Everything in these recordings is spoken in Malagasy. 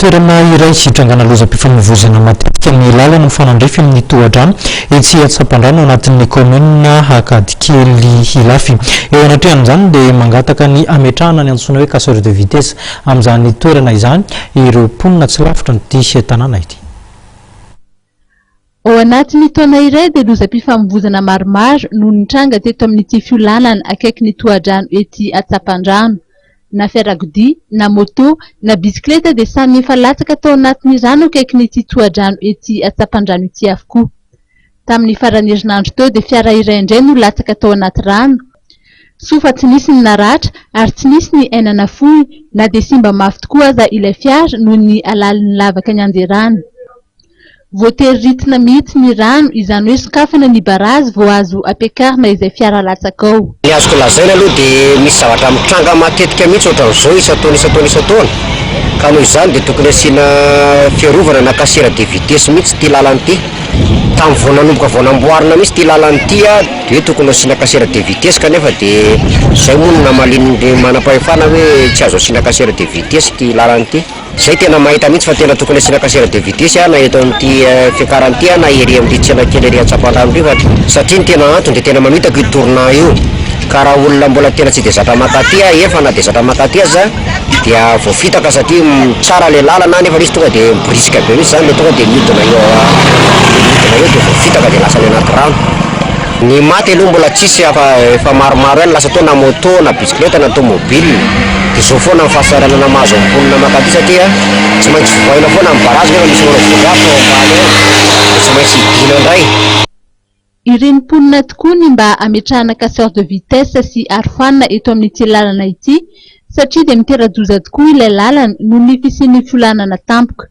Toerana iray hitrangana lozam-pifamoivoizana matetika ny lalana mifanandrify amin'ny tohadrano etsy Antsampandrano anatin'ny kaominina Ankadikely Ilafy. Eo anatrehan'izany dia mangataka ny hametrahana ny antsoina hoe casseur de vitesse amin'izany toerana izany ireo mponina tsy lavitra an'ity tanàna ity. Ao anatin'ny taona iray dia lozam-pifamoivozana maromaro no nitranga teto amin'ity fiolanana akaiky ny tohadrano ety Atsapandrano. Na fiarakodia, na moto, na bisikileta dia samy efa latsaka tao anatin'ny rano akaikin'ity tohadrano ety Atsapandrano ity avokoa. Tamin'ny faran'ny herinandro teo dia fiara iray indray no latsaka tao anaty rano. Soa fa tsy nisy ny naratra ary tsy nisy ny aina nafoy na dia simba mafy tokoa aza ilay fiara noho ny halalin'ny lavaka nianjerany. Voatery ritina mihitsy ny rano, izany hoe sokafana ny barazy vao azo ampiakarina izay fiara latsaka ao. Ny azoko lazaina aloha dia misy zavatra mitranga matetika mihitsy ohatran'izao isan-taona isan-taona isan-taona ka noho izany dia tokony asiana fiarovana na cassure de vitesse mihitsy ity lalana ity. Tamin'ny vao nanomboka vao namboarina mihitsy ity lalana ity dia hoe tokony asiana cassure de vitesse kanefa dia izay moa no namalian'ny manam-pahefana hoe tsy azo asiana cassure de vitesse ity lalana ity. Zay tena mahita mihitsy fa tena tokony asiana casseur de vitesse na eto amin'ity fiakarana ity na ery amin'ity tsena kely ery Antsapandrano ity fa satria ny tena antony dia tena mamitaka io tournant io ka raha olona mbola tena tsy dia zatra mankaty efa na dia zatra mankaty aza dia voafitaka satria tsara le lalana nefa izy tonga dia miborisika be mihitsy zany le tonga dia mihodina eo mihodina eo dia voafitaka dia lasa any anaty rano. Ny maty aloha mbola tsisy fa efa maromaro ihany lasa teo na moto na bisikileta na tomobile dia zao foana ny fahasahiranana mahazo ny mponina mankaty satria tsy maintsy vohaina foana ny barazy nefa misy manao voly afo ao ambany ao dia tsy maintsy hidiana indray. Irin'ny mponina tokoa ny mba hametrahana casseur de vitesse sy arofanina eto amin'ity lalana ity satria dia mitera-doza tokoa ilay lalana noho ny fisian'ny fiolanana tampoka.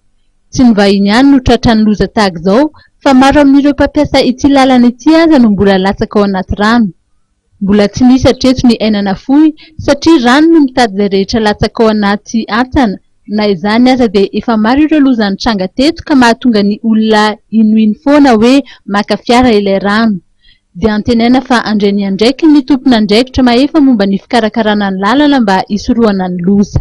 Tsy ny vahiny ihany no tratran'ny loza tahaka izao fa maro amin'ireo mpampiasa ity lalana ity aza no mbola latsaka ao anaty rano. Mbola tsy nisy hatreto ny aina nafoy satria rano no mitady izay rehetra latsaka ao anaty hantsana, na izany aza dia efa maro ireo loza nitranga teto ka mahatonga ny olona hinohino foana hoe maka fiara ilay rano. Dia antenaina fa handray ny andraikiny ny tompon'andraikitra mahefa momba ny fikarakarana ny lalana mba hisorohana ny loza.